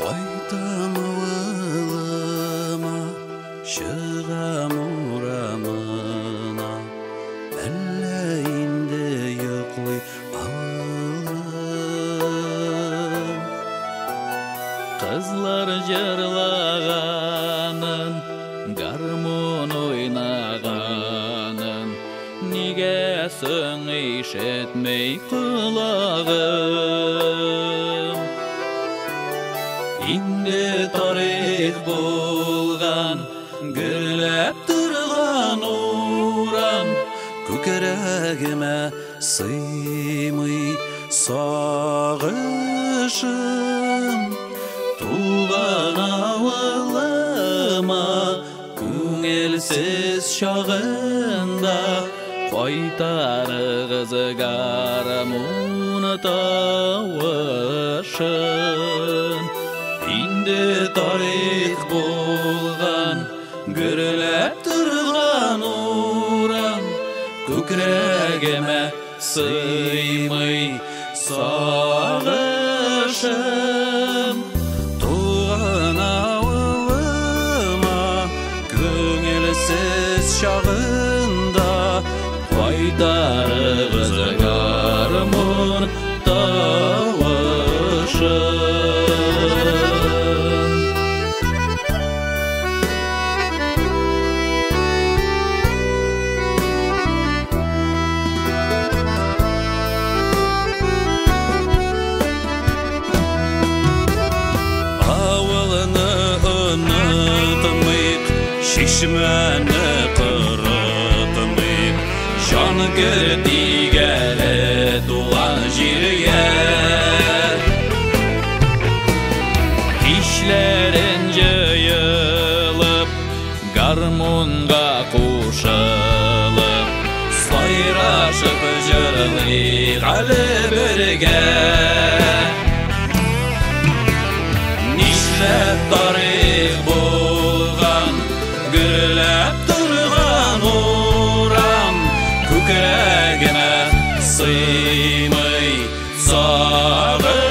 Кайтам авылыма, чыгам урамына, әллә инде йоклый авылым. Кызлар җырлаганын, гармун уйнаганын нигә соң ишетми колагым? Инде тарих булган, гөрләп торган урам, Күкрәгемә сыймый сагышым. Туган авылыма күңелсез чагында кайтарыгыз гармун тавышын. Инде тарих булган, гөрләп торган урам, күкрәгемә сыймый сагышым. Туган авылыма күңелсез чагында Кайтарыгыз гармун тавышын. Авылны онытмыйк, чишмәне корытмыйк, Җан кертик әле туган җиргә. Кичләрен җыелып, гармунга кушылып, сайрашып җырлыйк әле бергә. Нишләп тарих булган, гөрләп торган урам, күкрәгемә сыймый сагышым.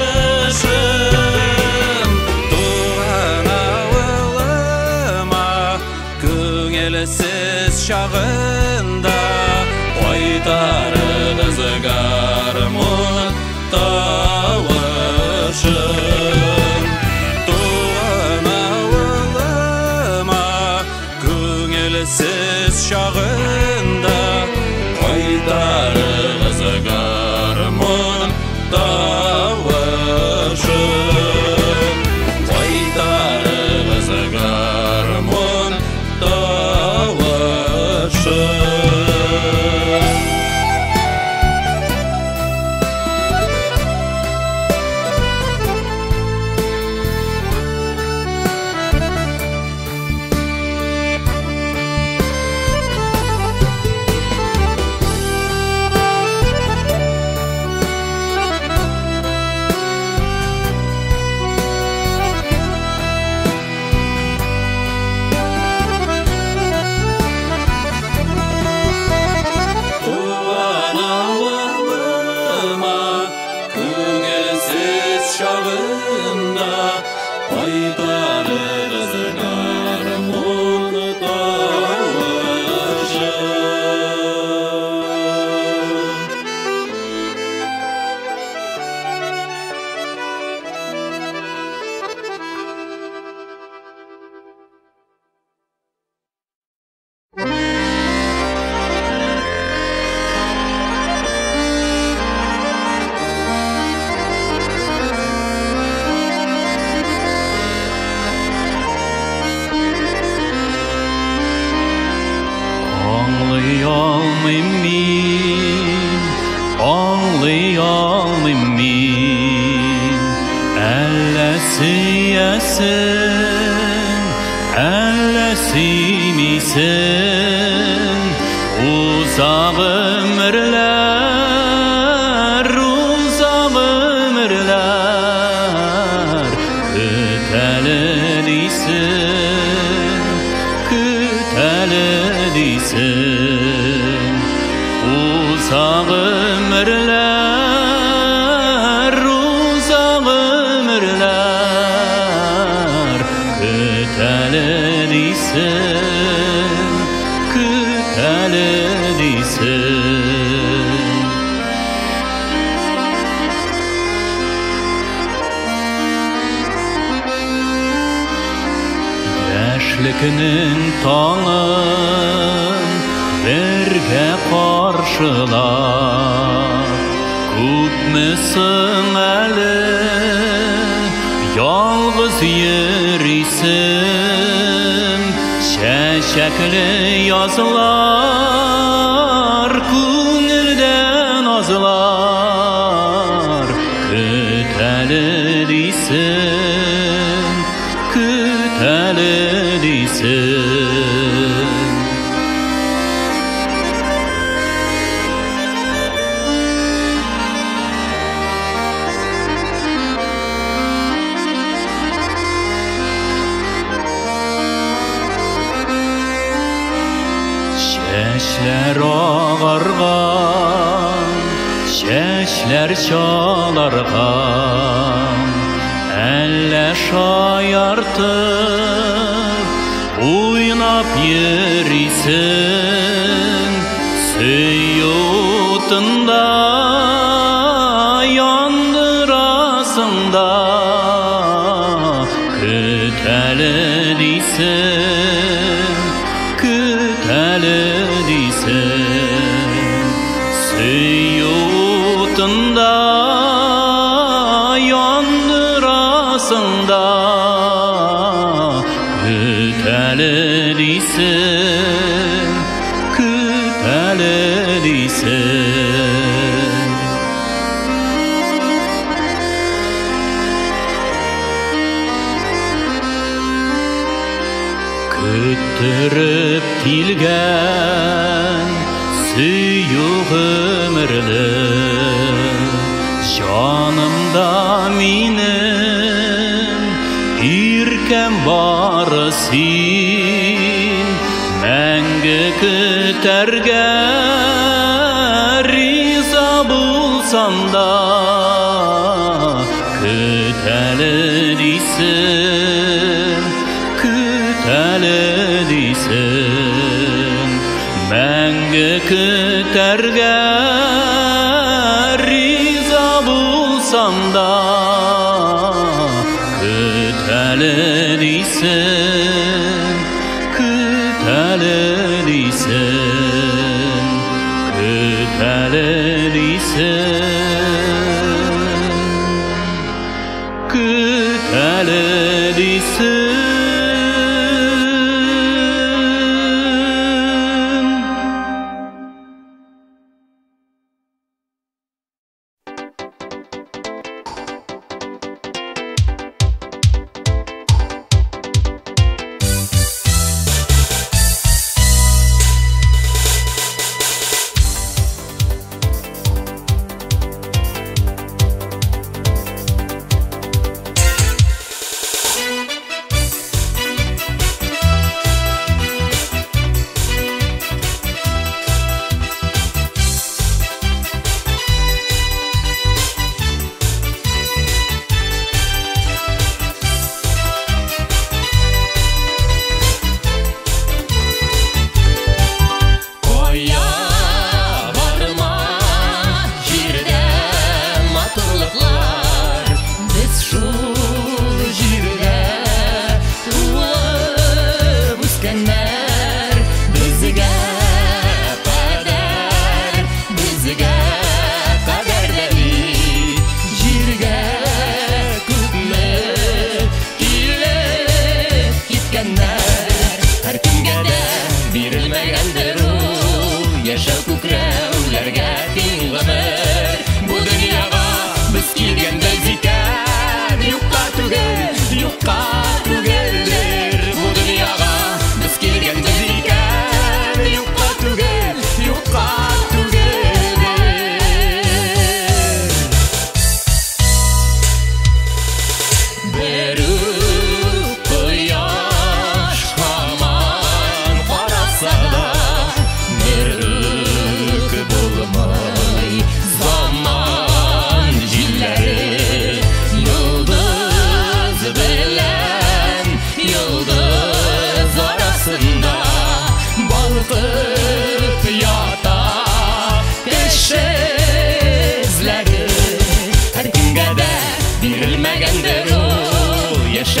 Туган авылыма күңелсез чагында Кайтарыгыз гармун тавышын. Туган авылыма күңелсез чагында Кайтарыгыз гармун тавышын. Кайтарыгыз гармун тавышын. Туган авылыма күңелсез чагында кайтарыгыз гармун тавышын. Аңлый алмыйм мин, аңлый алмыйм мин, әллә сөясең, әллә сөймисең, узак гомерләр, узак гомерләр, көтәле дисең, көтәле дисең. Узак гомерләр, узак гомерләр, дисең, көт әле дисең. Яшьлекнең таңын бергә каршылап, күпме соң әле ялгыз йөрисең? Чәчәкле язлар күңелдән азлар, көт әле дисең, көт әле дисең. Чәчләр агарган, чәчләр чаларган, әллә шаяртып уйнап йөрисең? Сөю утында яндырасың да, көт әле дисең, көт әле дисең. Сөю утында яндырасың да, көт әле дисең, көт әле дисең. Көттереп килгән сөю гомерле җанымда минем иркәм бары син, мәңге көтәргә риза булсам да, көт әле дисең, көт әле дисең. Мәңге көтәргә риза булсам да, көт әле дисең, көт әле дисең, көт әле дисең, көт әле дисең.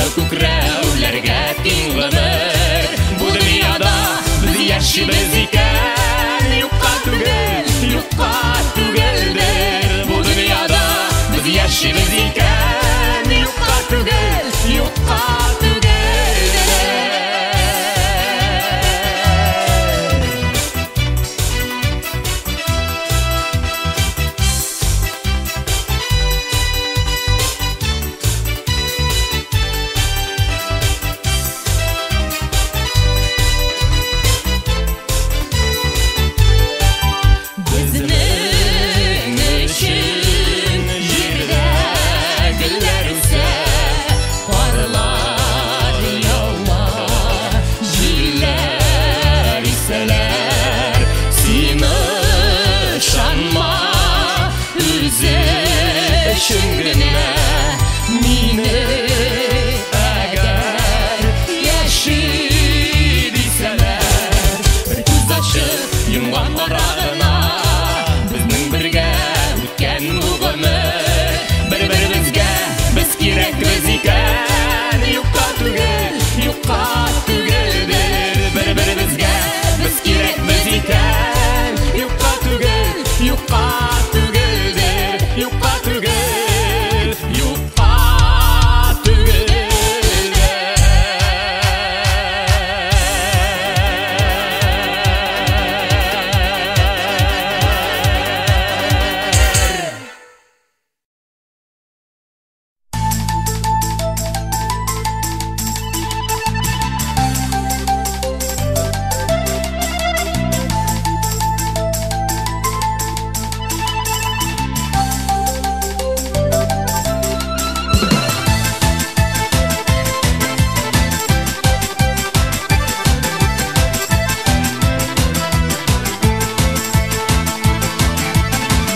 Яшәү күкрәүләргә тиң гомер. Бу дөньяда без яшибез икән, юкка түгел, юкка түгелдер. Бу дөньяда без яшибез икән, юкка түгел, юкка түгелдер. Безнең өчен җирдә гөлләр үсә, карлар ява, җилләр исәләр. Син ышанма үзе өчен генә мине, әгәр яши дисәләр. Бер күз ачып йомган арагына безнең бергә үткән бу гомер. Бер-беребезгә без кирәкбез икән, юкка түгел, юкка түгелдер. Бер-беребезгә без кирәкбез икән, юкка түгел, юкка түгелдер, юкка түгел, юкка түгелдер.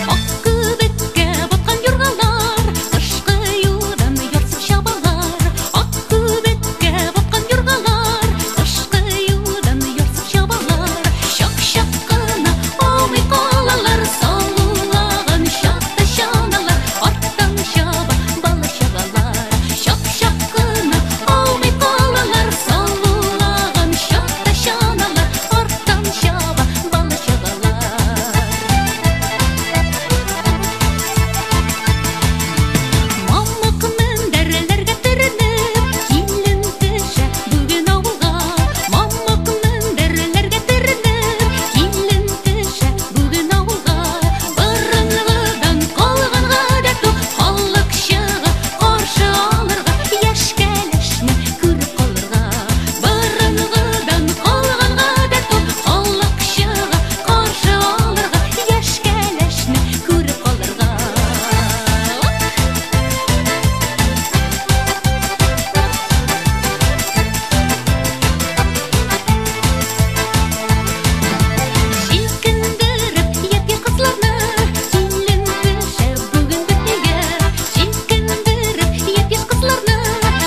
Ак күбеккә баткан юргалар, кышкы юлдан ярсып чабалар. Ак күбеккә баткан юргалар, кышкы юлдан ярсып чабалар. Чак-чак кына аумый калалар, салулаган чакта чаналар, арттан чаба бала-чагалар. Чак-чак кына аумый калалар, салулаган чакта чаналар, арттан чаба бала-чагалар. Мамык мендәрләргә төренеп, килен төшә бүген авылга. Мамык мендәрләргә төренеп, килен төшә бүген авылга. Борынгыдан калган гадәт ул, халык чыга каршы алырга, яшь кәләшне күреп калырга. Борынгыдан калган гадәт ул, халык чыга каршы алырга, яшь кәләшне күреп калырга. Җилкендереп япь-яшь кызларны, килен төшә бүген бер өйгә. Җилкендереп япь-яшь кызларны,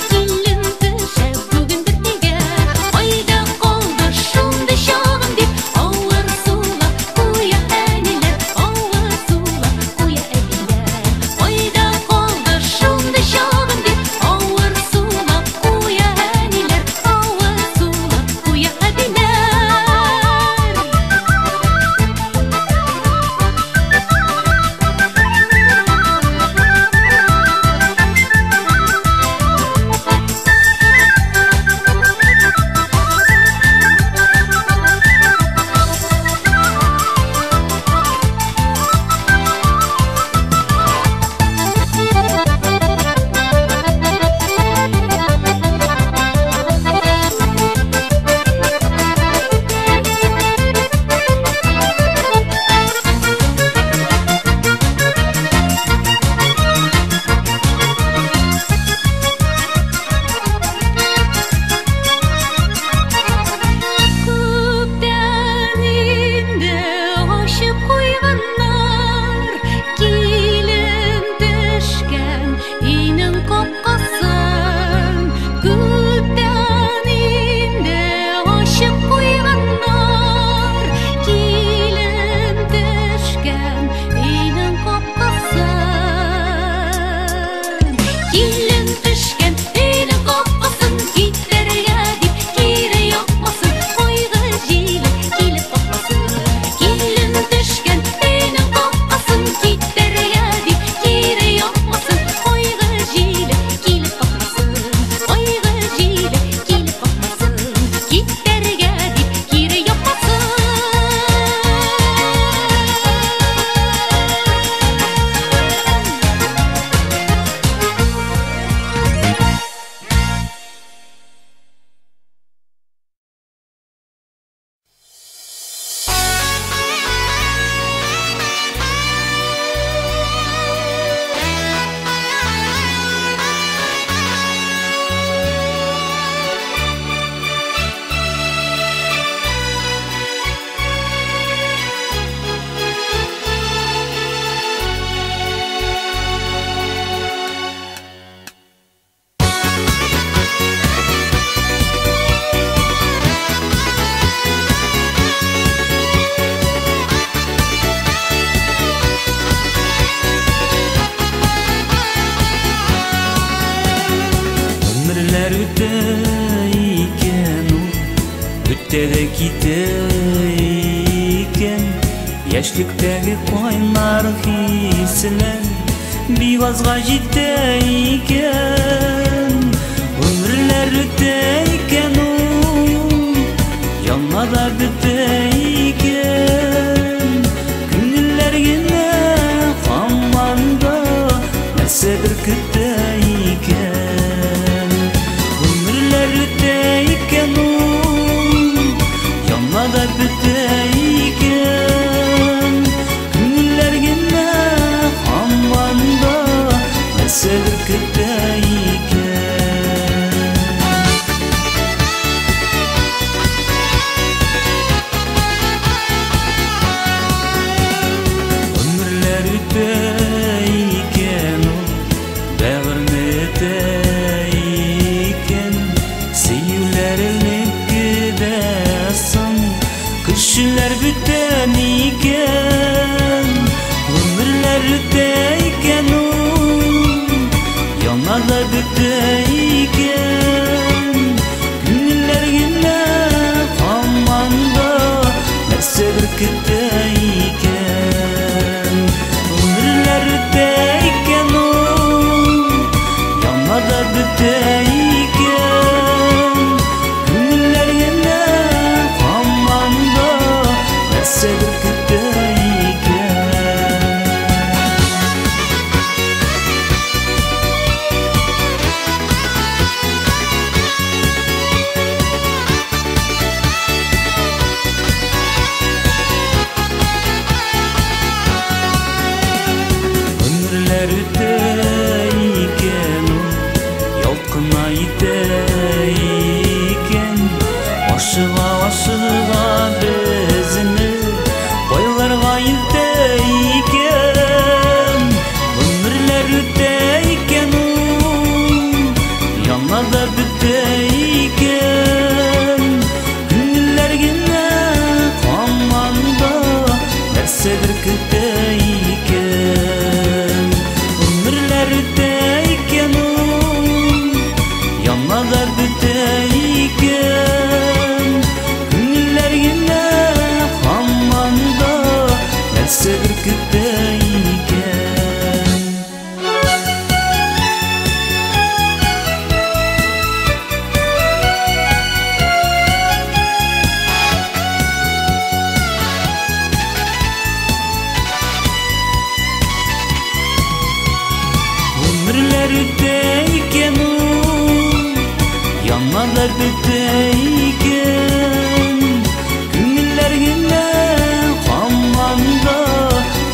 килен төшә бүген бер өйгә. Кайда калды шундый чагым дип, авыр сулап куя әниләр, авыр сулап куя әбиләр. Кайда калды шундый чагым дип, авыр сулап куя әниләр, авыр сулап куя әбиләр. Күптән инде ачып куйганнар, килен төшкән өйнең капкасын. Күптән инде ачып куйганнар, килен төшкән өйнең капкасын. Килен төшкән өйнең капкасын. үтә икән ул, үтә дә китә икән. Яшьлектәге кайнар хисләр бик азга җитә икән. Гомерләр үтә икән ул, яна да бетә икән. Күңелләр генә һаман да нәрсәдер көтә икән. Гомерләр үтә икән ул, яна да бетә икән. Күңелләр генә һаман да нәрсәдер көтә икән. Гомерләр үтә икән ул, бәгырьне өтә икән. Сөюләр элеккедә соң, кешеләр бүтән икән. Гомерләр үтә икән ул, яна да бетә икән. Күңелләр генә һаман да нәрсәдер көтә икән. Гомерләр үтә икән ул, яна да бетә икән. Күңелләр генә һаман да нәрсәдер көтә икән. Гомерләр үтә икән ул, ялт кына итә икән. Ашыга ашыга безне кайларга илтә икән. Гомерләр үтә икән ул, яна да бетә икән. Күңелләр генә һаман да нәрсәдер көтә икән. Гомерләр үтә икән ул, яна да бетә икән. Күңелләр генә һаман да нәрсәдер көтә икән. Гомерләр үтә икән ул, яна да бетә икән. Күңелләр генә һаман да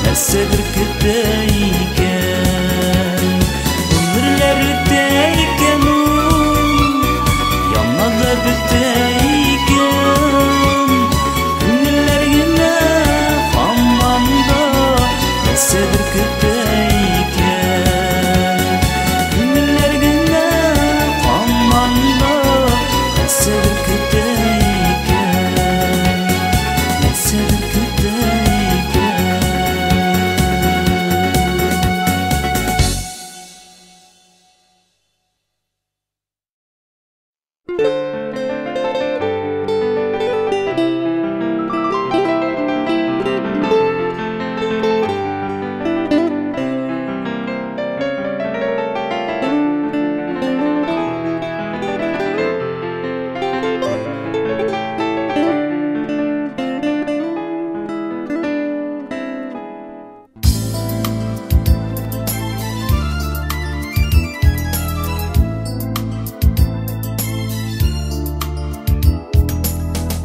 нәрсәдер көтә икән. Гомерләр үтә икән ул, яна да бетә икән. Күңелләр генә һаман да нәрсәдер көтә икән. Күңелләр генә һаман да нәрсәдер көтә икән. Нәрсәдер көтә икән.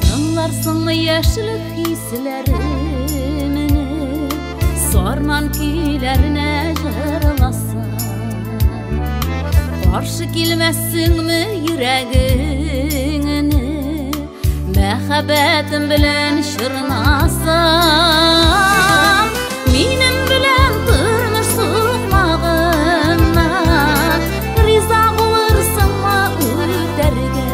Тыңларсыңмы яшьлек хисләремне, сарман көйләренә җырласам, каршы килмәссеңме йөрәгеңне, мәхәббәтем белән чорнасам, минем белән тормыш сукмагына риза булырсыңмы үтәргә?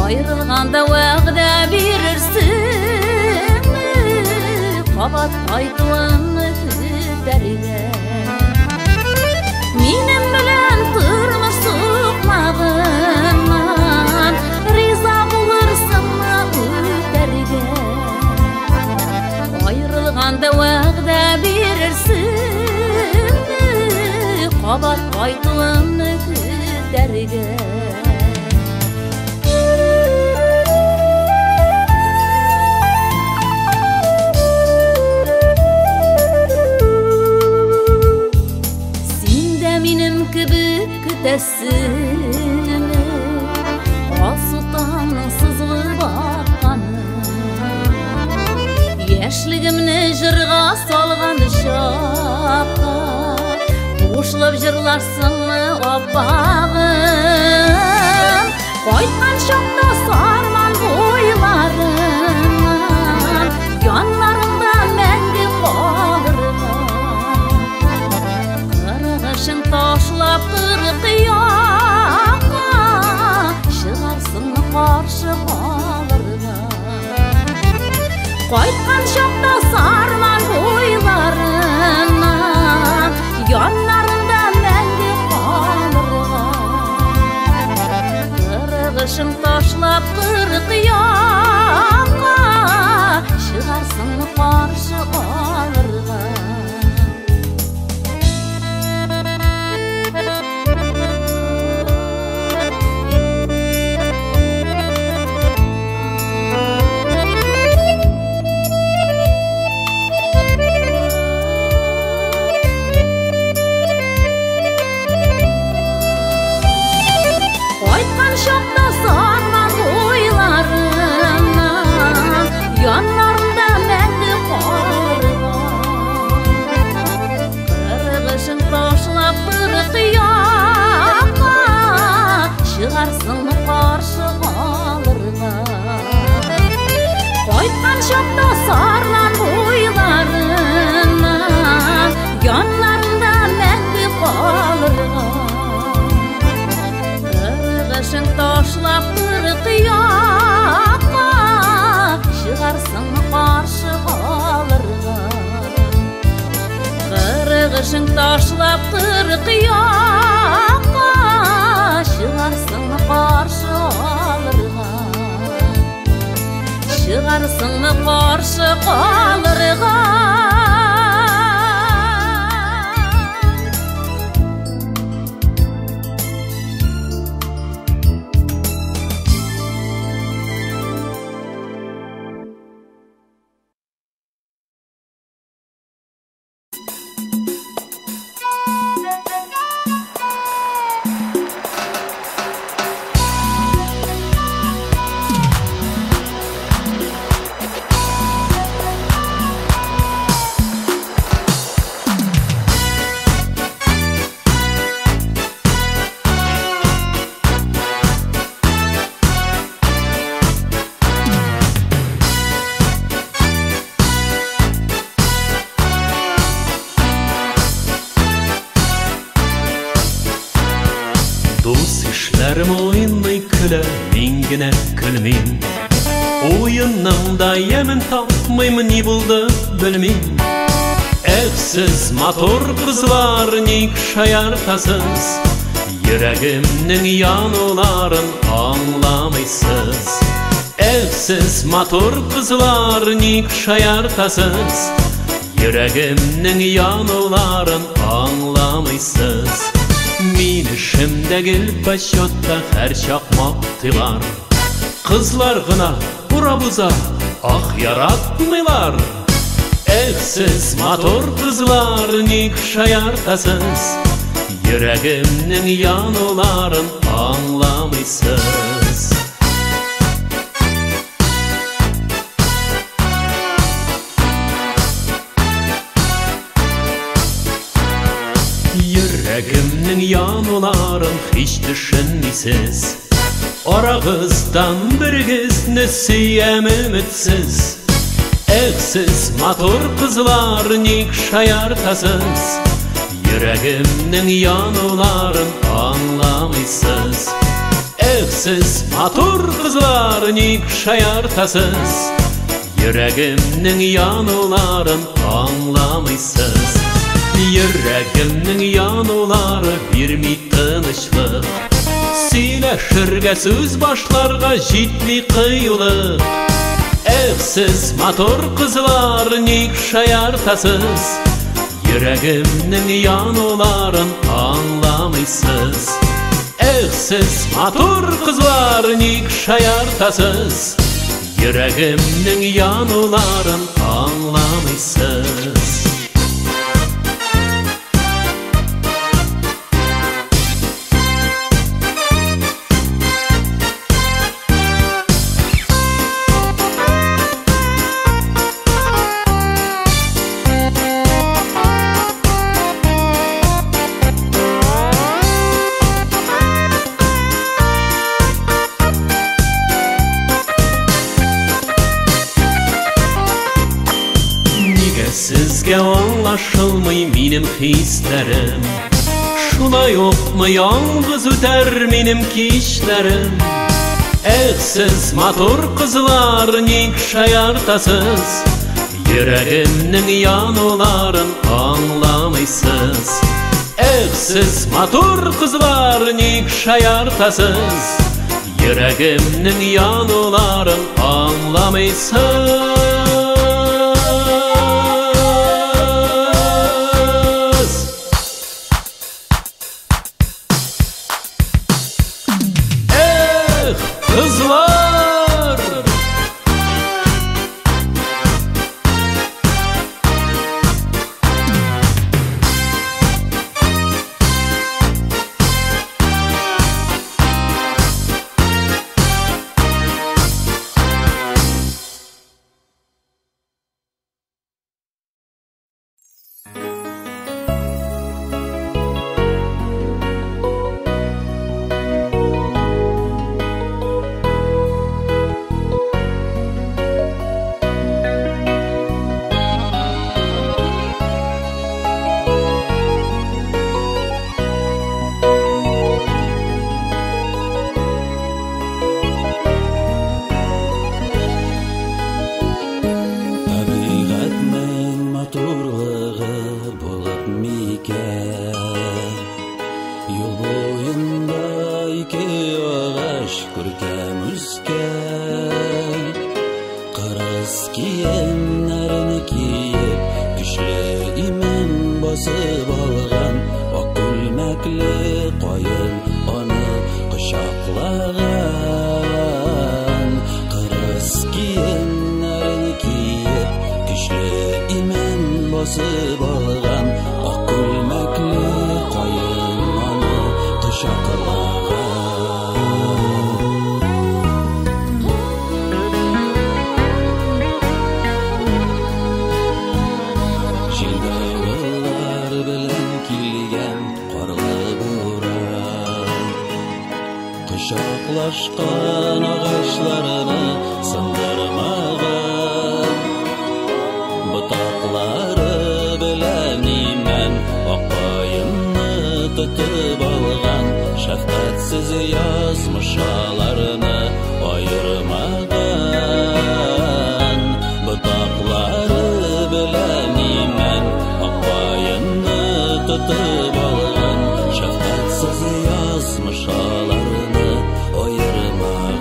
Айрылганда вәгъдә бирерсеңме, кабат кайтуыңны көтәргә? Минем белән тормыш сукмагына бергә. Син дә минем кебек көтәсеңме алсу таңның сызылып акканын? Яшьлегемне җырга салган чакта кушылып җырларсыңмы, аппагым? Кайткан чакта Сарман буйларыннан, яннарыңда мәңге калырга. Кырык ташлап кырык якка чыгарсыңмы каршы алырга? Кайткан чакта Сарман буйларыннан, яннарыңда мәңге калырга. Кырык эшең ташлап кырык якка чыгарсыңмы каршы алырга? Кайткан чакта Сарман буйларыннан, яннарында мәңге калырга. Кырык эшең ташлап кырык якка чыгарсыңмы каршы алырга? Кайткан чакта Сарман буйларыннан, яннарында мәңге калырга. Кырык эшең ташлап кырык якка чыгарсыңмы каршы алырга? Кырык эшең ташлап кырык якка чыгарсыңмы каршы алырга? Чыгарсыңмы каршы алырга? Дус ишләрем уйный көлә, мин генә көлмим. Уенның да ямен тапмыйм, ни булды белмим. Эх, сез матур кызлар, ник шаяртасыз? Йөрәгемнең януларын аңламыйсыз. Эх, сез матур кызлар, ник шаяртасыз? Йөрәгемнең януларын аңламыйсыз. Мин эшемдә гел почетта һәрчак мактыйлар. Кызлар гына урап уза, ах, яратмыйлар. Эх, сез матур кызлар, ник шаяртасыз? Йөрәгемнең януларын аңламыйсыз. Йөрәгемнең януларын һич төшенмисез. Арагыздан берегезне сөям өметсез. Эх, сез матур кызлар, ник шаяртасыз? Йөрәгемнең януларын аңламыйсыз. Эх, сез матур кызлар, ник шаяртасыз? Йөрәгемнең януларын аңламыйсыз. Йөрәгемнең янулары бирми тынычлык. Сөйләшергә, сүз башларга җитми кыюлык. Эх, сез матур кызлар, ник шаяртасыз? Йөрәгемнең януларын аңламыйсыз. Эх, сез, матур кызлар, ник шаяртасыз? Йөрәгемнең януларын аңламыйсыз. Сезгә аңлашылмый минем хисләрем, шулай укмы ялгыз үтәр минем кичләрем. Эх, сез, матур кызлар, ник шаяртасыз? Йөрәгемнең януларын аңламыйсыз. Эх, сез, матур кызлар, ник шаяртасыз? Йөрәгемнең януларын аңламыйсыз. Kızlar! Кочаклашкан агачларны сындырмаган, ботаклары белән имән ак каенны тотып алган, шәфкатьсез язмыш аларны аермаган. Ботаклары белән имән ак каенны тотып алган, шәфкатьсез язмыш аларны аермаган.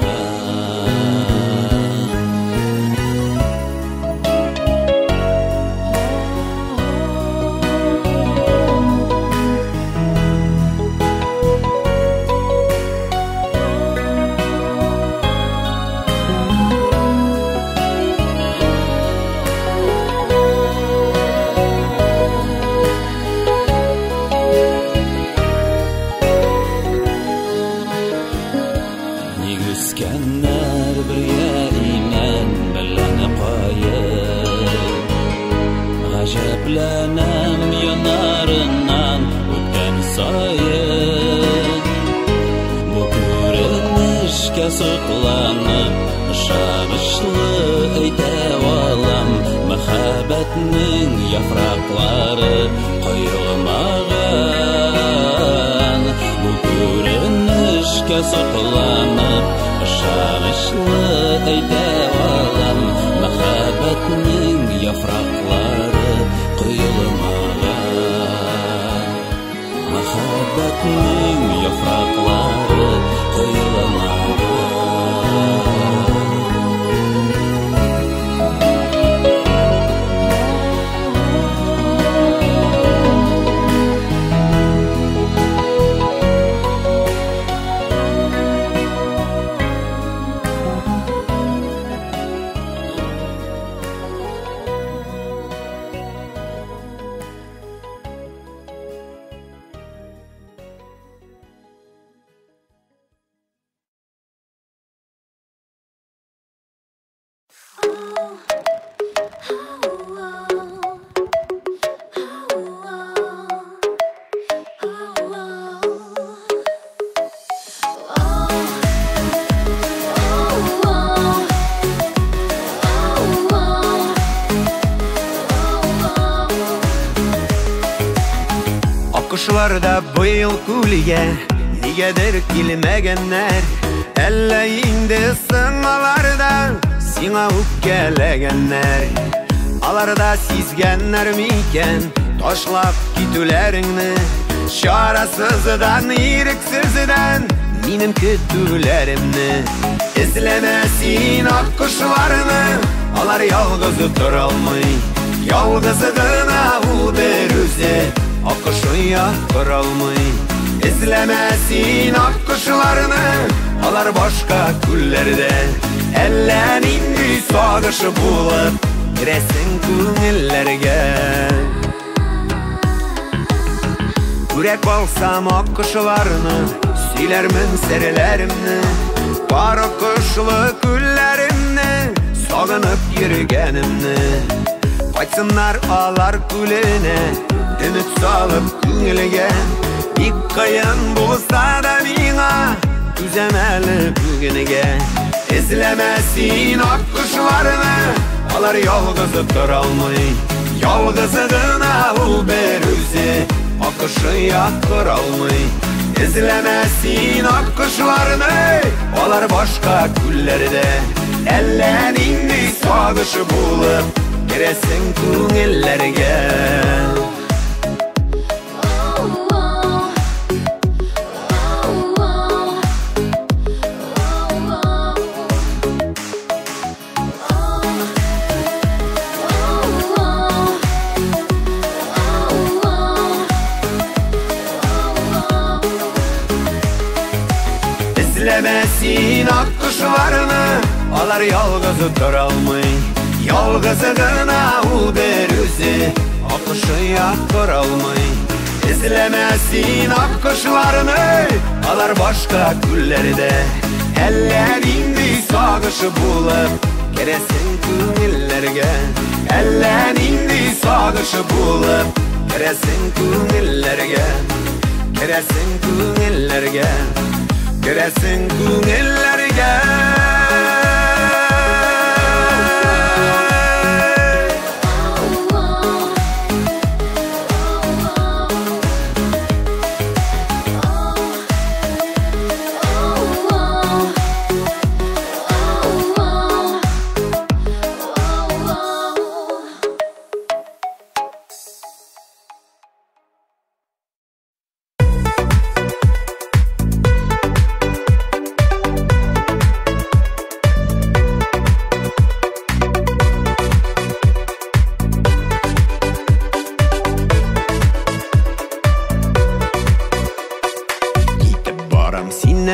Үскәннәр бергә имән белән каен, гаҗәпләнәм яннарыннан үткән саен. Бу күренешкә сокланып, ышанычлы әйтә алам, мәхәббәтнең яфраклары коелмаган. Бу күренешкә сокланып, ышанычлы әйтә алам, мәхәббәтнең яфраклары коелмаган. Мәхәббәтнең яфраклары коелмаган. Аккошлар да быел күлгә нигәдер килмәгәннәр. Әллә инде соң алар да сиңа үпкәләгәннәр. Алар да сизгәннәр микән ташлап китүләреңне? Чарасыздан, ирексездән минем көтүләремне. Эзләмә син аккошларны, алар ялгыз тора алмый. Ялгызы гына ул бер үзе аккош оя кора алмый. Эзләмә син аккошларны, алар башка күлләрдә. Әллә нинди сагыш булып керәсең күңелләргә. Күрә калсам аккошларны, сөйләрмен серләремне. Пар аккошлы күлләремне, сагынып йөргәнемне. Кайтсыннар алар күленә, өмет салып күңелгә. Бик кыен булса да миңа, түзәм әле бүгенгә. Эзләмә син аккошларны, алар ялгызы тора алмый. Ялгызы гына ул бер үзе аккош оя кора алмый. Эзләмә син аккошларны, алар башка күлләрдә. Әллә нинди сагыш булып керәсең күңелләргә. Эзләмә син аккошларны, алар ялгызы тора алмый. Ялгызы гына ул бер үзе аккош оя кора алмый. Эзләмә син аккошларны, алар башка күлләрдә. Әллә нинди сагыш булып керәсең күңелләргә. Әллә нинди сагыш булып керәсең күңелләргә. Керәсең күңелләргә. Керәсең күңелләргә.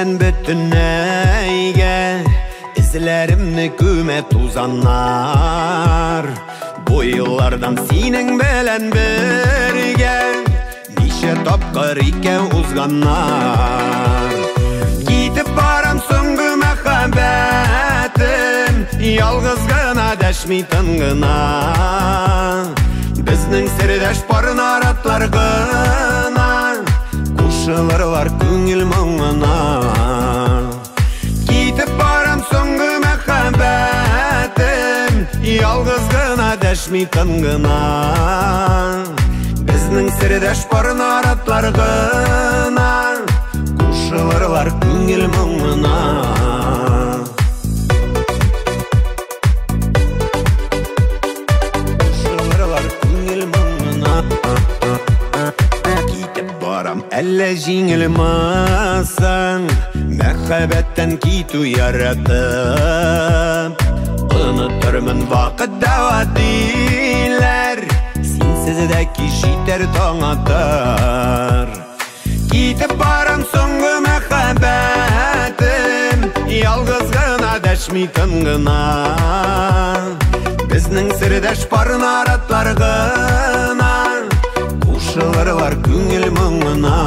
Бөтенләйгә эзләремне күмә тузаннар. Бу еллардан синең белән бергә ничә тапкыр икәү узганнар. Китеп барам соңгы мәхәббәтем, ялгыз гына дәшми тын гына. Безнең сердәш пар наратлар гына кушылырлар күңел моңына. Китеп барам соңгы мәхәббәтем, ялгыз гына дәшми тын гына. Безнең сердәш пар наратлар гына кушылырлар күңел моңына. Кушылырлар күңел моңына. Китеп барам, әллә җиңелмәсең мәхәббәттән китү яратып. Онытырмын вакыт дәва диләр, синсез дә кич җитәр таң атар. Китеп барам соңгы мәхәббәтем, ялгыз гына дәшми тын гына. Безнең сердәш пар наратлар гына кушылырлар күңел моңына.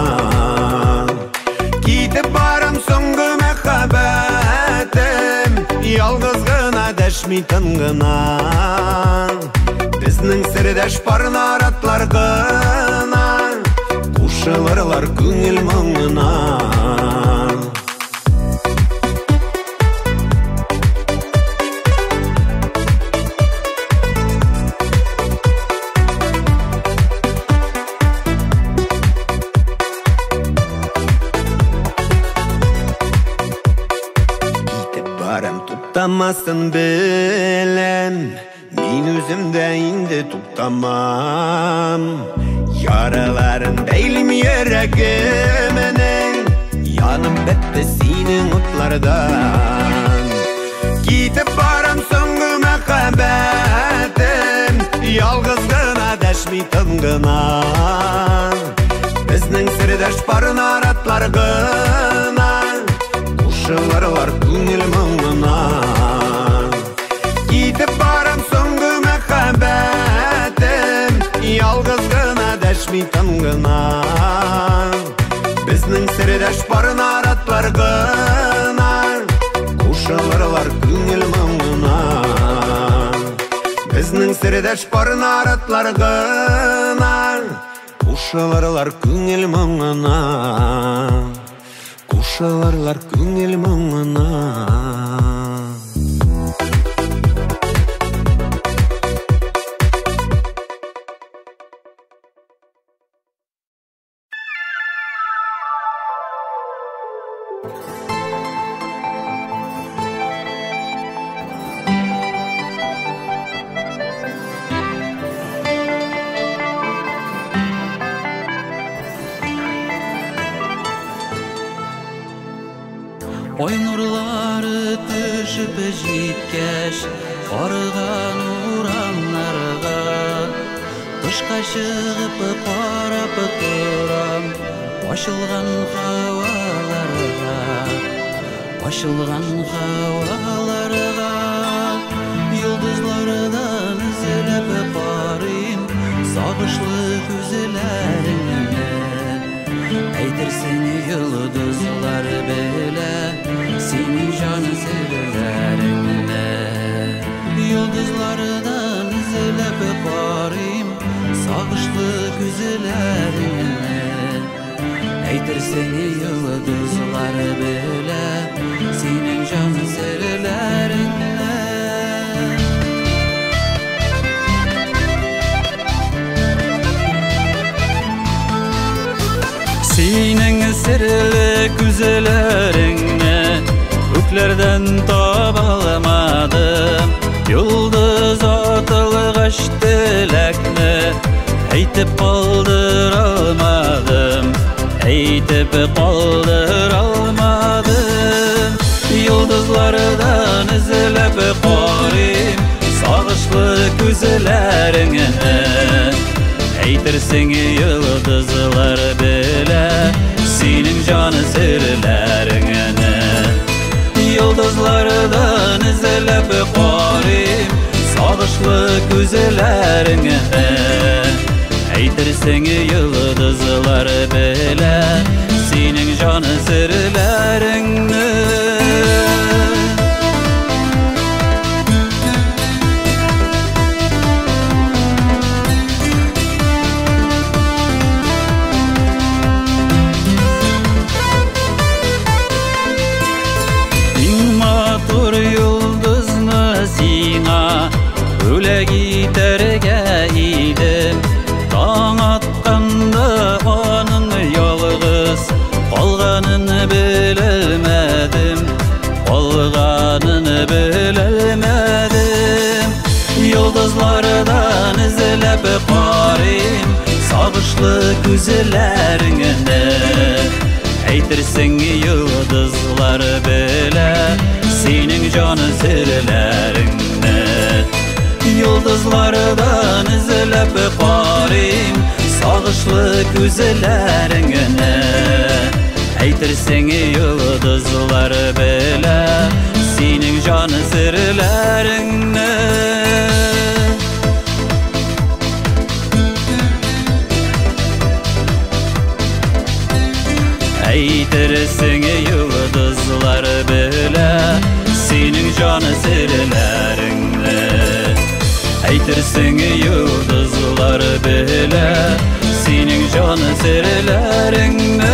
Китеп барам соңгы мәхәббәтем, ялгыз гына дәшми тын гына. Безнең сердәш пар наратлар гына кушылырлар күңел моңына. Барам, туктамасын беләм, мин үзем дә инде туктамам. Яраларын бәйлим йөрәгемнең, янып бетте синең утлардан. Китеп барам соңгы мәхәббәтем, ялгыз гына дәшми тын гына. Безнең сердәш пар наратлар гына, кушылырлар күңел моңына. Китеп барам соңгы мәхәббәтем, ялгыз гына дәшми тын гына. Безнең сердәш пар наратлар гына, кушылырлар күңел моңына. Безнең сердәш пар наратлар гына, кушылырлар күңел моңына. Кушылырлар күңел моңына. Ай нурлары төшеп җиткәч, арыган урамнарга, тышка чыгып карап торам, ачылган һаваларга, ачылган һаваларга. Йолдызлардан эзләп карыйм, сагышлы күзләреңне. Әйтерсең йолдызлар белә синең җан серләреңне. Йолдызлардан эзләп карыйм, сагышлы күзләреңне. Әйтерсең йолдызлар белә синең җан серләреңне. Синең серле күзләреңне күкләрдән таба алмадым. Йолдыз атылгач теләкне әйтеп калдыра алмадым, әйтеп калдыра алмадым. Йолдызлардан эзләп карыйм, сагышлы күзләреңне. Әйтерсең йолдызлар белә синең җан серләреңне. Йолдызлардан эзләп карыйм, сагышлы күзләреңне. Әйтерсең йолдызлар белә синең җан серләреңне. Бүләк итәргә идем, таң атканда аның ялгыз калганын белмәдем, калганын белмәдем. Йолдызлардан эзләп карыйм, сагышлы күзләреңне. Әйтерсең йолдызлар белә синең җан серләреңне. Йолдызлардан эзләп карыйм, сагышлы күзләреңне. Әйтерсең йолдызлар белә синең җан серләреңне. Әйтерсең йолдызлар белә синең җан серләреңне. Әйтерсең йолдызлар белә синең җан серләреңне.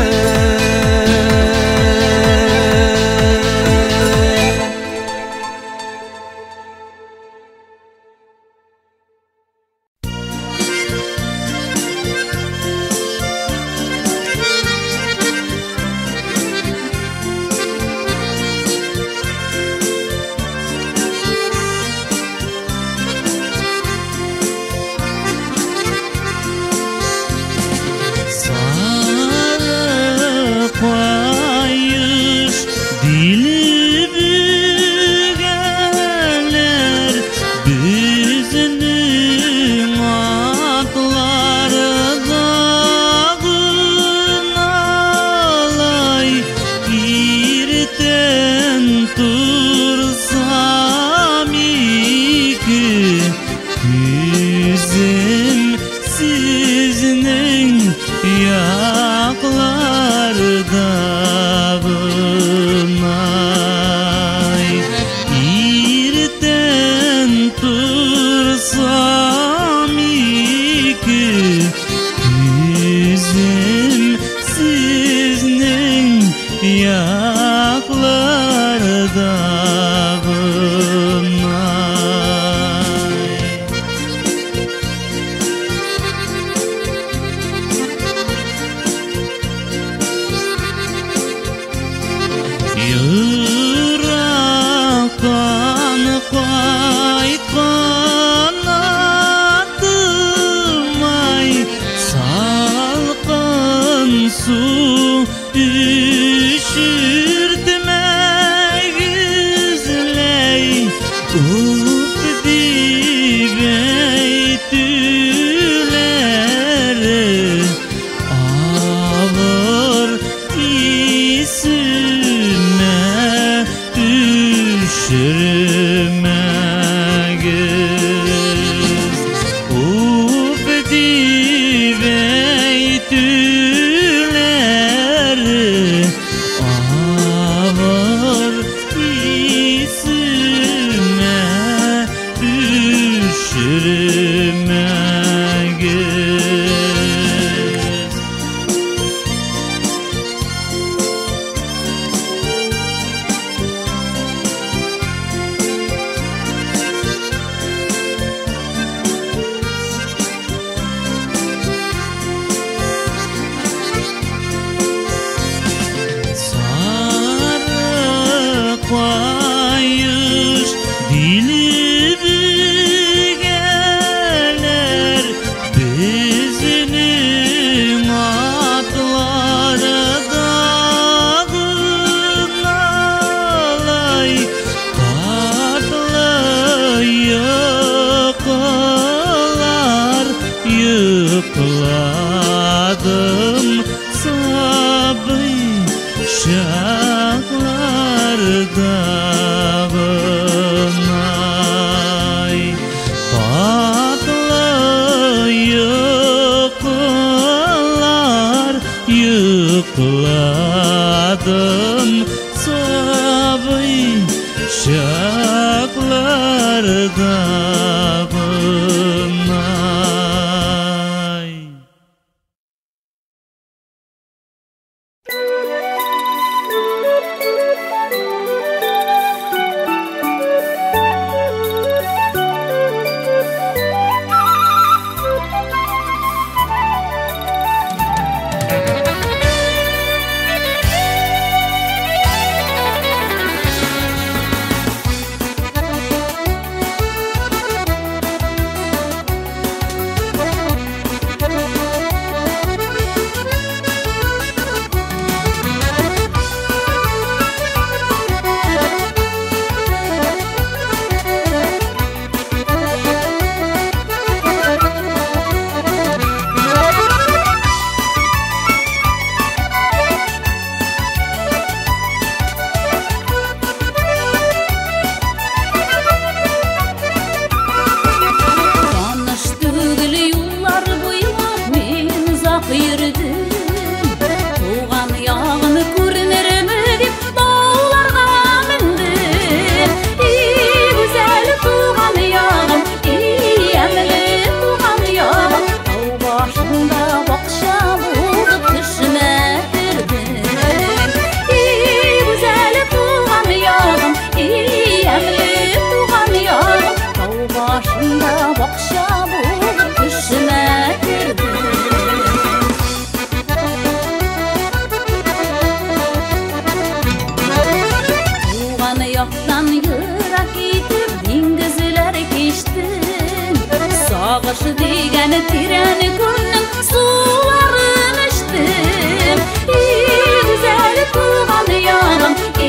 Диле бөгәләр безнең атларда гыналай. Иртән торсам ике күзем сезнең якларда гынай. Иртән торсам ике күзем сезнең якларда гынай. Ерактан кайткан атымай, салкын су эчертмәгезләй. Уп дип әйтүләре авыр исемә төшермәгез. Уп дип әйтүләре авыр исемә төшермәгез. Сары каеш диле бөгәләр безнең атларда гыналай. Татлы йокылар йокладым сабый чакларда гынай. Татлы йокылар йокладым сабый чакларда гынай. Таныш түгел юллар буйлап мин озак йөрдем. Туган ягым күренерме дип тауларга мендем. И гүзәл туган ягым, и ямьле туган ягым, тау башында бакча булып төшемә кердең. И гүзәл туган ягым, и ямьле туган ягым, тау башында бакча булып төшемә кердең. Туган яктан ерак итеп диңгезләр кичтем. Сагыш дигән тирән күлнең суларын эчтем. И гүзәл туган ягым, и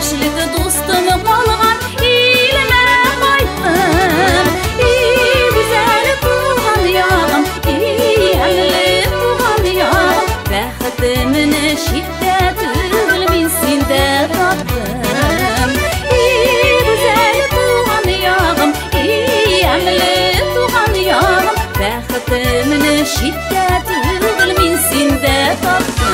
Яшьлек дустым калган илемә кайттым. И гүзәл туган ягым, и ямьле туган ягым, бәхетемне читтә түгел мин синдә таптым. И гүзәл туган ягым, и ямьле туган ягым, бәхетемне читтә түгел мин синдә таптым.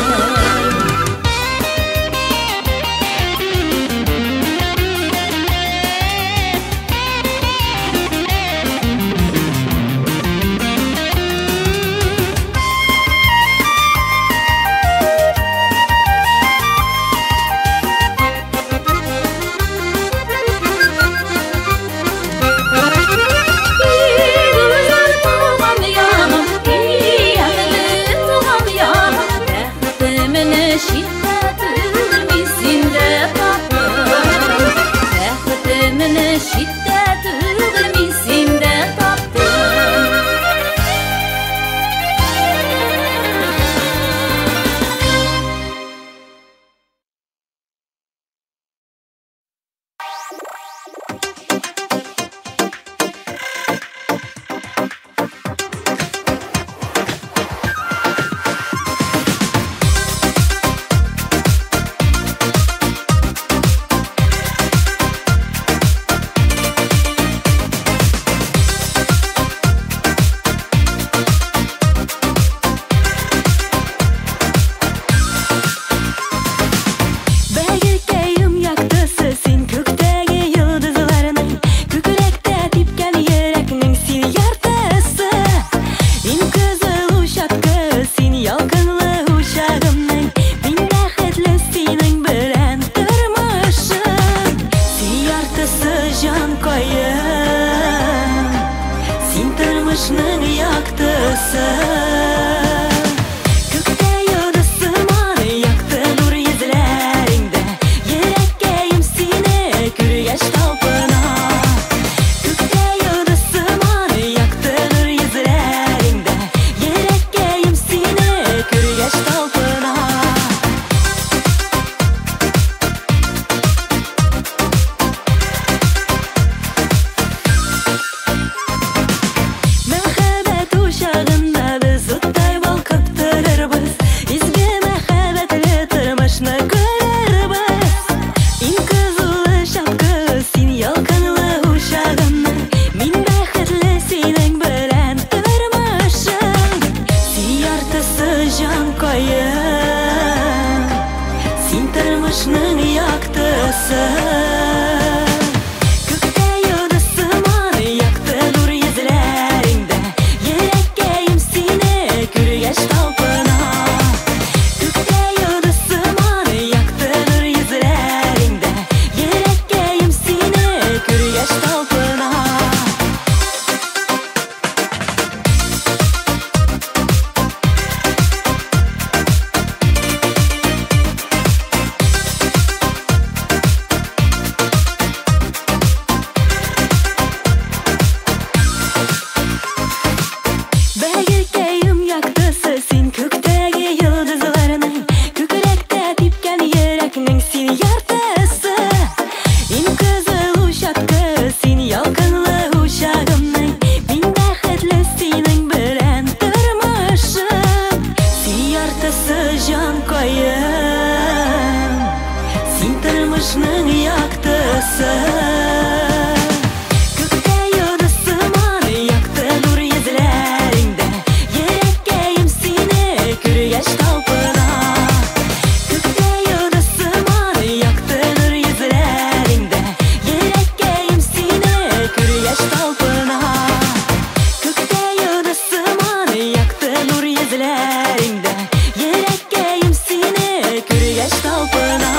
Күргәч талпына.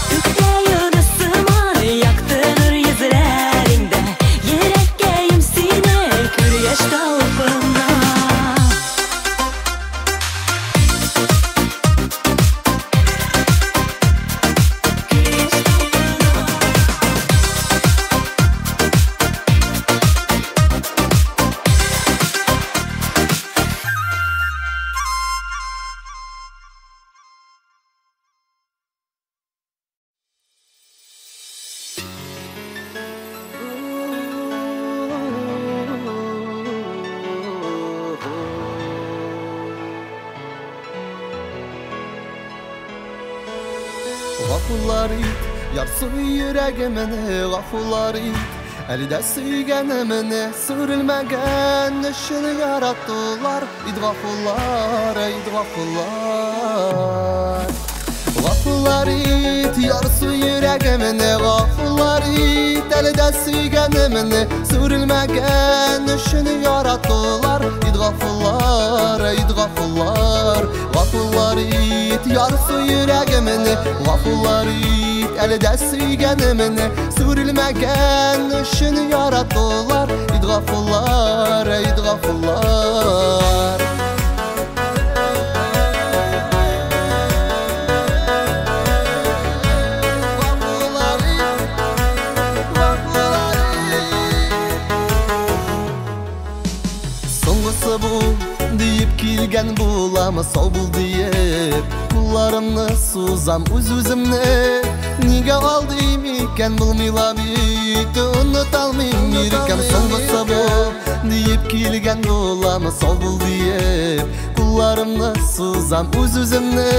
Күктә йолдыз сыман якты. Гафулар ит, ярсу йөрәгемне гафулар ит. Әле дә сөйгәнемне сүрелмәгән өчен яратулар. Ит гафулар, ит гафулар. Гафулар ит, ярсу йөрәгемне гафулар ит. Әле дә сөйгәнемне сүрелмәгән өчен яратулар. Ит гафулар, ит гафулар. Гафулар ит, ярсу йөрәгемне гафулар ит. Әле дә сөйгәнемне сүрелмәгән өчен яратулар. Ит гафулар, ит гафулар. Соңгысы бу диеп килгән буламы, сау бул диеп кулларымны сузам үз-үземне. Нигә алдыйм икән, булмый ла бит, оныта алмыйм иркәм. Соңгысы бу диеп килгән буламы, сау бул диеп кулларымны сузам үз-үземне.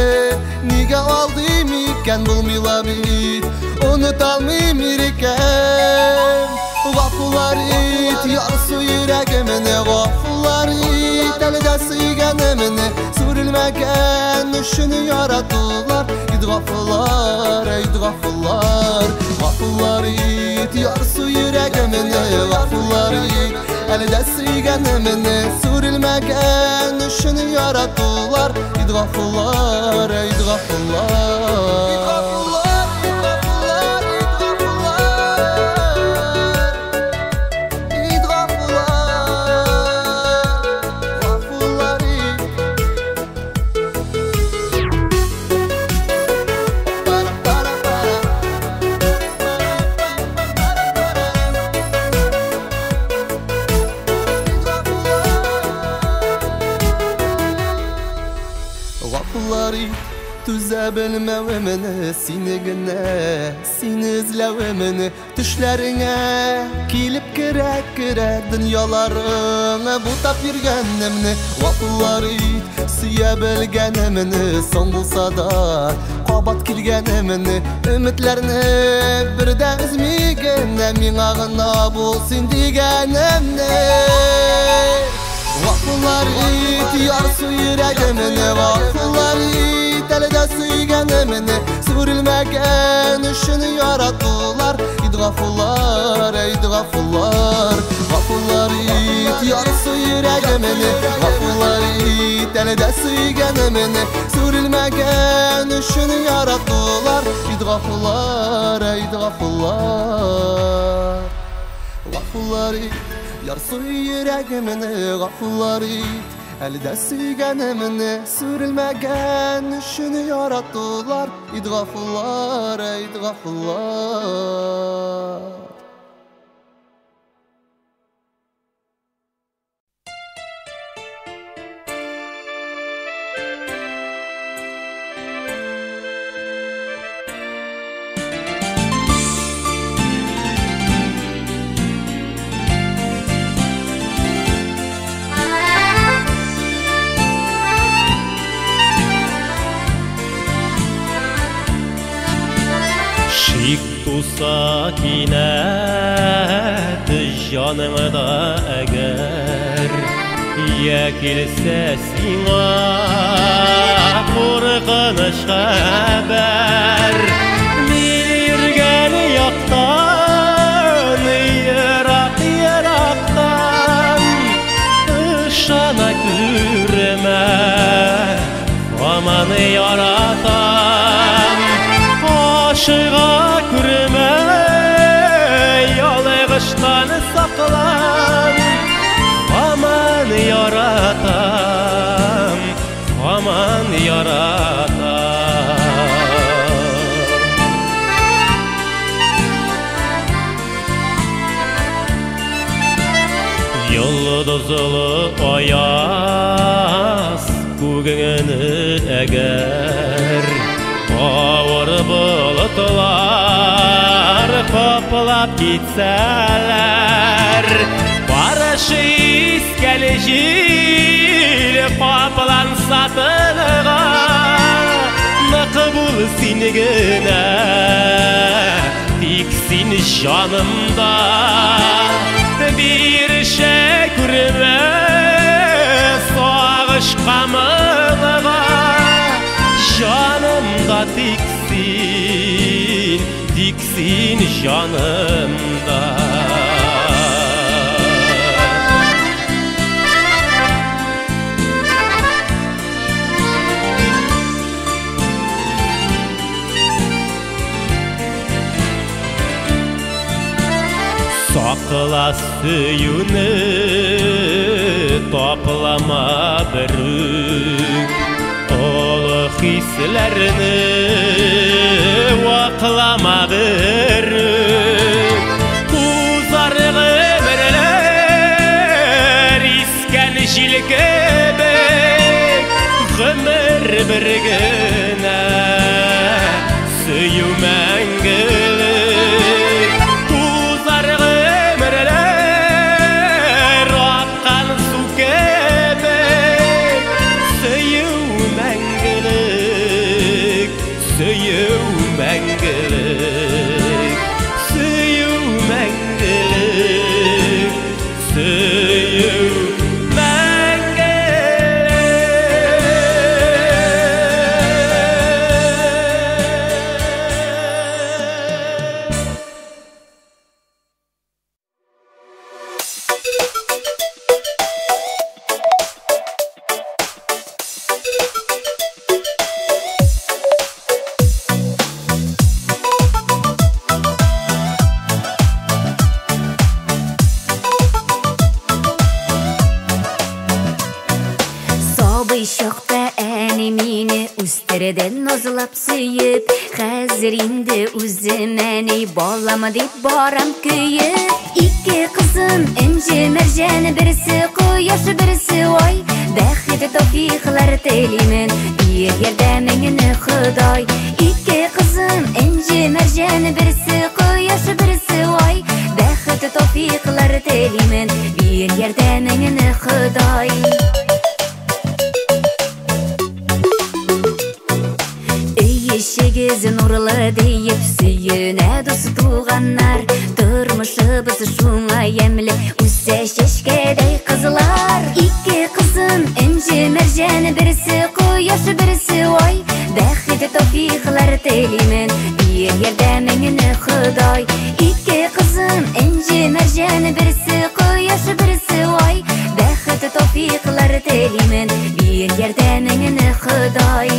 Нигә алдыйм икән, булмый ла бит, оныта алмыйм иркәм. Гафулар ит, ярсу йөрәгемне гафулар ит. Әле дә сөйгәнемне сүрелмәгән өчен яратулар. Ит гафулар, ит гафулар. Гафулар ит, ярсу йөрәгемне гафулар ит. Әле дә сөйгәнемне сүрелмәгән өчен яратулар. Ит гафулар, ит гафулар. Ит гафулар, ит гафулар, ит гафулар. Ит гафулар, гафулар ит. Пара, пара, пара. Гафулар ит, түзә белмәвемне, сине генә, сине эзләвемне. Төшләреңә килеп керә-керә, дөньяларыңа бутап йөргәнемне. Гафулар ит, сөя белгәнемне, соң булса да кабат килгәнемне. Өметләрне бер дә өзми генә, миңа гына булсын дигәнемне. Гафулар ит, ярсу йөрәгемне гафулар ит. Әле дә сөйгәнемне сүрелмәгән өчен яратулар. Ит гафулар, ит гафулар. Гафулар ит, ярсу йөрәгемне гафулар ит. Әле дә сөйгәнемне сүрелмәгән өчен яратулар. Ит гафулар, ит гафулар. Гафулар ит, ярсу йөрәгемне гафулар ит. Әле дә сөйгәнемне сүрелмәгән өчен яратулар. Ит гафулар, ит гафулар. Шик туса кинәт җаныңда әгәр, я килсә сиңа куркыныч хәбәр. Мин йөргән яктан, ерак-ерактан, ышана күрмә, һаман яратам. Ашыга күрмә, ялгыштан саклан, һаман яратам, һаман яратам. Йолдызлы аяз күгеңне әгәр авыр болытлар каплап китсәләр, Барышы искән җил капланса тыныга, нык бул син генә, тик син җанымда. Бирешә күрмә сагышка моңга, җанымда тик син, тик син җанымда. Сакла сөюне, таплама берүк, олы хисләрне ваклама берүк. Узар гомерләр искән җил кебек, гомер бер генә, сөю мәңгелек. Тузар гомерләр аккан су кебек, сөю мәңгелек, сөю мәңгелек, сөю мәңгелек, сөю мәңгелек. Сабый чакта әни мине үстерде назлап сөеп, хәзер инде үзем әни балам дип барам көеп. Ике кызым Энҗе Мәрҗән, берсе кояш, берсе ай, бәхет тәүфыйклар телимен, бир ярдәмеңне Ходай. Ике кызым Энҗе Мәрҗән, берсе кояш, берсе ай, бәхет тәүфыйклар телимен, бир ярдәмеңне Ходай. Өй эчегез нурлы диеп сөенә дус туганнар, тормышыбыз шуңа ямьле, үсә чәчкәдәй кызлар. Ике кызым Энҗе Мәрҗән, берсе кояш, берсе ай, бәхет тәүфыйклар телимен, бир ярдәмеңне Ходай. Ике кызым Энҗе Мәрҗән, берсе кояш, берсе ай, бәхет тәүфыйклар телимен, бир ярдәмеңне Ходай.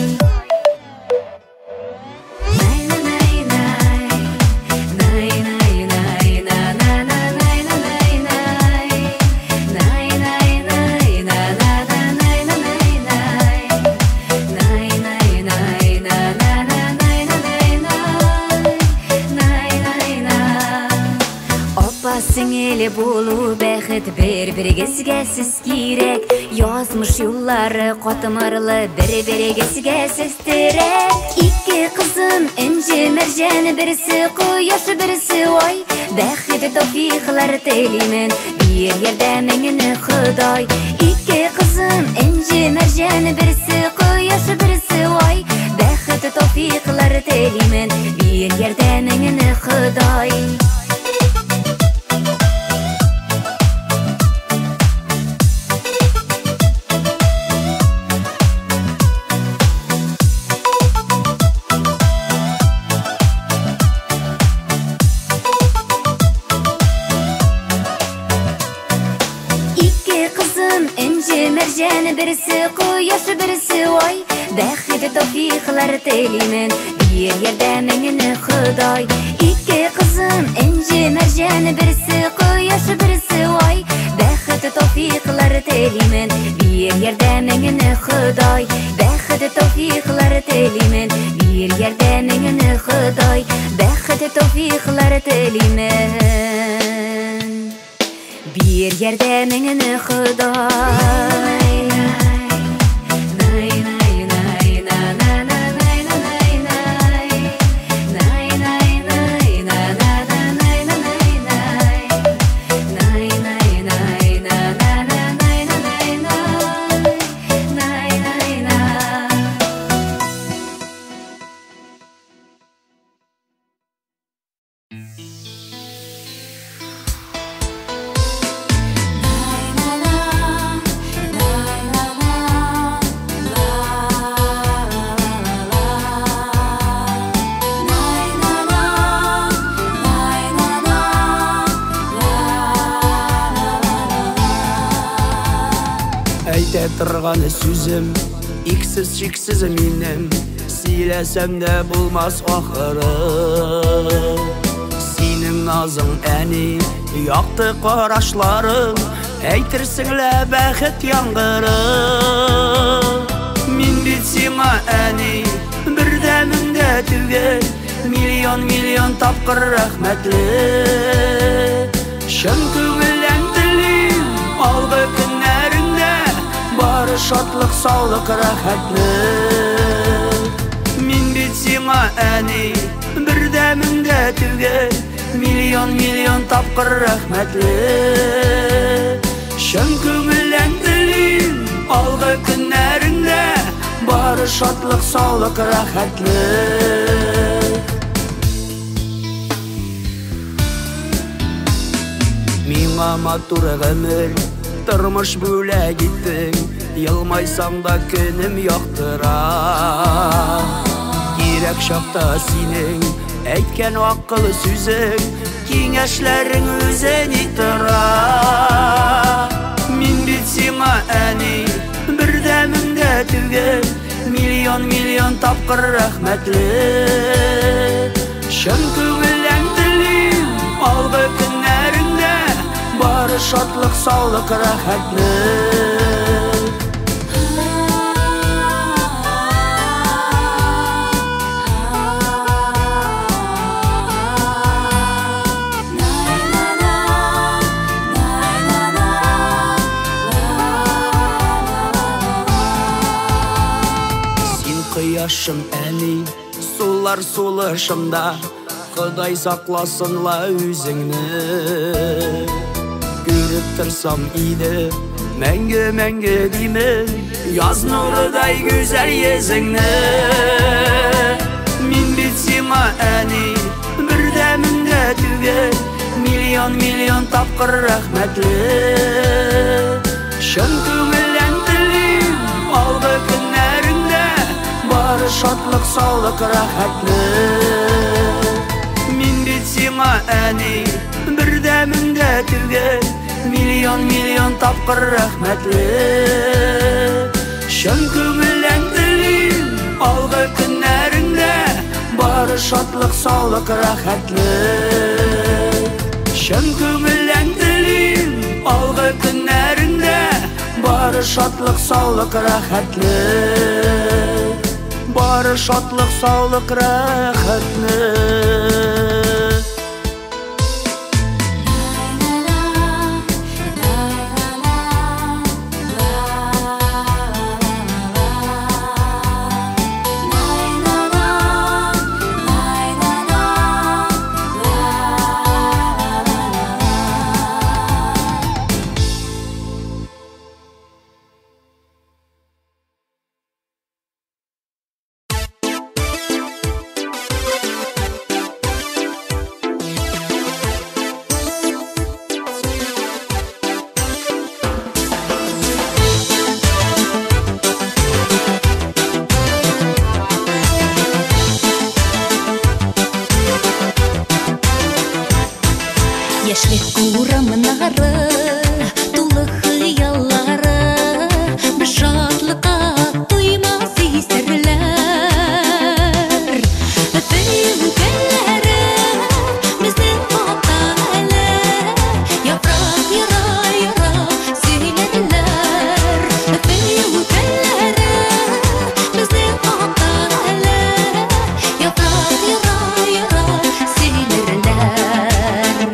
Апа сеңеле булу бәхет, бер-берегезгә сез кирәк, язмыш юллары катмарлы, бер-берегезгә сез терәк. Ике кызым Энҗе Мәрҗән, берсе кояш, берсе ай, бәхет тәүфыйклар телимен, бир ярдәмеңне Ходай. Ике кызым Энҗе Мәрҗән, берсе кояш, берсе ай, бәхет тәүфыйклар телимен, бир ярдәмеңне Ходай. Ике кызым Энҗе Мәрҗән, берсе кояш, берсе ай, бәхет тәүфыйклар телимен, бир ярдәмеңне Ходай. Ике кызым Энҗе Мәрҗән, берсе кояш, берсе ай, бәхет тәүфыйклар телимен, бир ярдәмеңне Ходай. Бәхет тәүфыйклар телимен, бир ярдәмеңне Ходай. Бәхет тәүфыйклар телимен, бир ярдәмеңне Ходай. Әйтә торган сүзем иксез-чиксез минем, сөйләсәм дә булмас ахыры. Синең назың, әни, якты карашларың, әйтерсең лә бәхет яңгыры. Мин бит сиңа, әни, бер дә мең дә түгел, миллион-миллион тапкыр рәхмәтле. Чын күңелдән телим, алгы көннәреңдә бары шатлык, саулык, рәхәтлек. Мин бит сиңа, әни, бер дә мең дә түгел, миллион-миллион тапкыр рәхмәтле. Чын күңелдән телим, алгы көннәреңдә бары шатлык, саулык, рәхәтлек. Миңа матур гомер, тормыш бүләк иттең, елмайсаң да көнем яктыра. Кирәк чакта синең әйткән акыл сүзең, киңәшләрең үзе ни тора. Мин бит сиңа, әни, бер дә мең дә түгел, миллион-миллион тапкыр рәхмәтле. Чын күңелдән телим, алгы көннәреңдә бары шатлык, саулык, рәхәтлек. Син кояшым, әни, сулар сулышымда, Ходай сакласын ла үзеңне. Күреп торсам иде, мәңге-мәңге димен, яз нурыдай гүзәл йөзеңне. Мин бит сиңа, әни, бер дә мең дә түгел, миллион-миллион тапкыр рәхмәтле. Чын күңелдән телим, алгы көннәреңдә бары шатлык, саулык, рәхәтлек. Мин бит сиңа, әни, бер дә мең дә түгел, миллион-миллион тапкыр рәхмәтле. Чын күңелдән телим, алгы көннәреңдә бары шатлык, саулык, рәхәтлек. Чын күңелдән телим, алгы көннәреңдә бары шатлык, саулык, рәхәтлек. Бары шатлык, саулык, рәхәтлек. Яшьлек урамнары, тулы хыяллары, бер шатлыкка туймас исәрләр. Сөю көннәре безнең хакта әле, яфрак яра-яра сөйләделәр. Сөю көннәре безнең хакта әле, яфрак яра-яра сөйләрләр.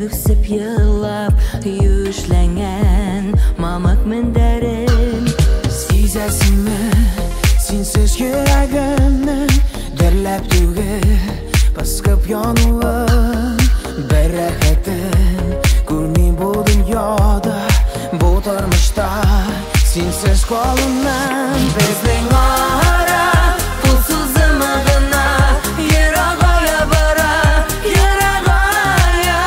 Үксеп елап юешләнгән мамык мендәрем. Сизәсеңме, синсез йөрәгемнең дөрләп түгел, пыскып януын. Бер рәхәтен күрмим бу дөньяда, бу тормышта синсез калуның. Безнең ара кул сузымы гына ерагая бара, ерагая.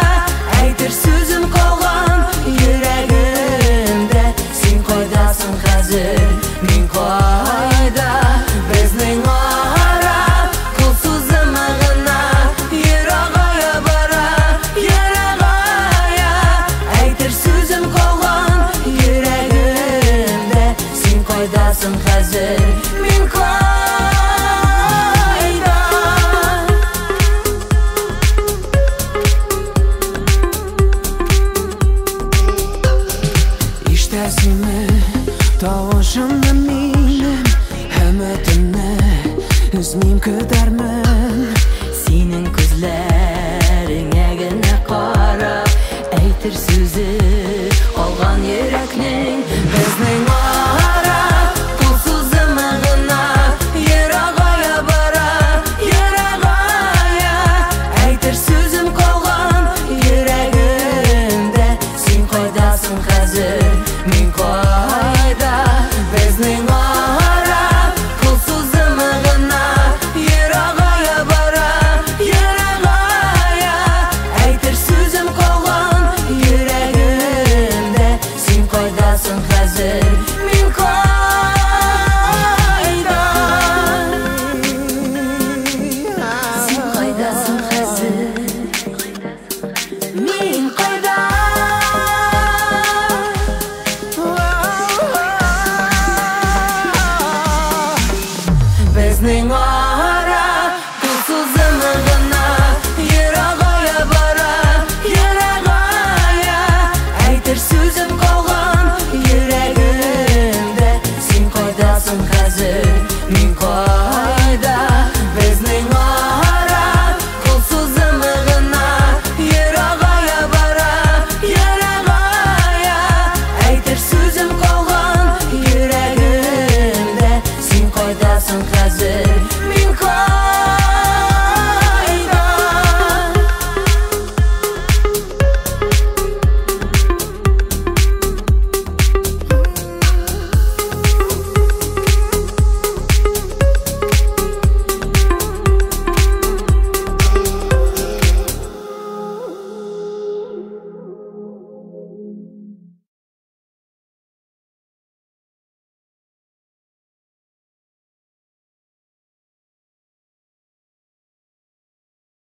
Әйтер сүзем калган йөрәгемдә. Син кайдасың хәзер, мин кайда? Безнең ара кул сузымы гына ерагая бара, ерагая. Әйтер сүзем калган йөрәгемдә. Син кайдасың хәзер, мин кайда? Ишетәсеңме тавышымны минем, өметемне өзмим, көтәрмен. Синең күзләреңә генә карап, әйтер сүзе калган йөрәкнең.